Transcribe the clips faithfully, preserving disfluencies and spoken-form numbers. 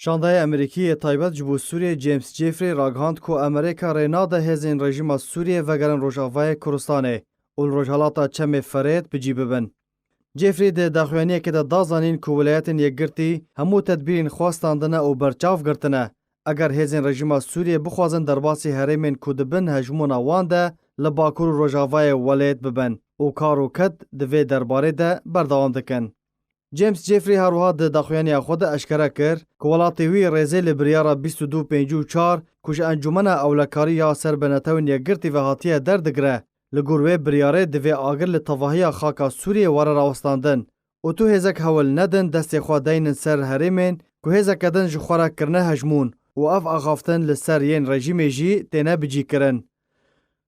Şandayê Amerîkî yê taybet ji bo Sûriyê James Jeffrey ragihand ku Amerîka rê nade hêzên rejîma Sûriyê vegerin Rojavayê Kurdistanê û li Rojhilata Çemê Ferêt bi cî bibin. Jeffrey di daxuyaniyekê de da zanîn ku Wilayetên Yekgirtî hemû tedbîrên xwe standine û berçav girtine. Eger hêzên rejîma Sûriyê bixwazin derbasî herêmên ku di bin hejmûna wan de li Bakur û Rojavayê welêt bibin û kar û ked di vê derbarê de berdewam dikin. James Jeffrey her wiha di daxuyaniya xwe de eşkere kir ku welatê wî rêzê li biryara bîst û du pêncî û çar ku ji Encûmena Ewlekarî ya ser bi Netewên Yekgirtî ve hatiye derdigire. Li gor wê biryarê divê agir li tevahiya xaka Sûriyê were rawestandin û tu hêzek hewl nedin destê xwe deynin ser herêmên ku hêzeke din ji xwe re kirine hejmûn û ev axaftin li ser yên rejîmê jî têne bicîkirin.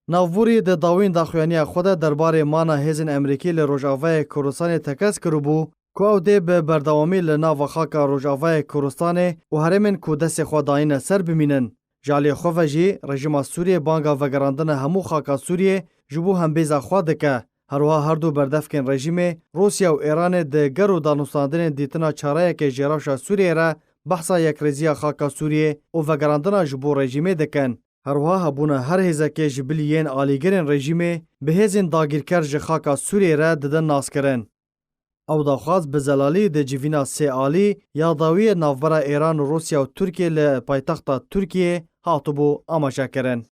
Navbûrî di dawîn daxuyaniya xwe de derbarê mana hêzên Amerîkî li Rojavayê Kurdistanê tekez kiribû ku ew dê bi berdewamî li nava xaka Rojavayê Kurdistanê û herêmên ku destê xwe dayîne ser bimînin. Ji aliyê xwe ve jî rejîma Sûriyê banga vegerandina hemû xaka Sûriyê ji bo hembêza xwe dike. Herwiha her du berdevkên rejîmê Rûsya û Îranê di ger û danûstandinên dîtina çareyekê ji rewşa Sûriyê re behsa yekrêziya xaka Sûriyê û vegerandina ji bo rejîmê dikin. Herwiha hebûna her hêzekê ji bilî yên alîgirên rejîmê bi hêzên dagîrker ji xaka Sûriyê re didin naskirin. Ew daxwaz bi zelalî di civîna sê alî ya dawiyê navbera Îran û Rûsya û Tirkiyê li paytexta Tirkiyê hatibû amajekirin.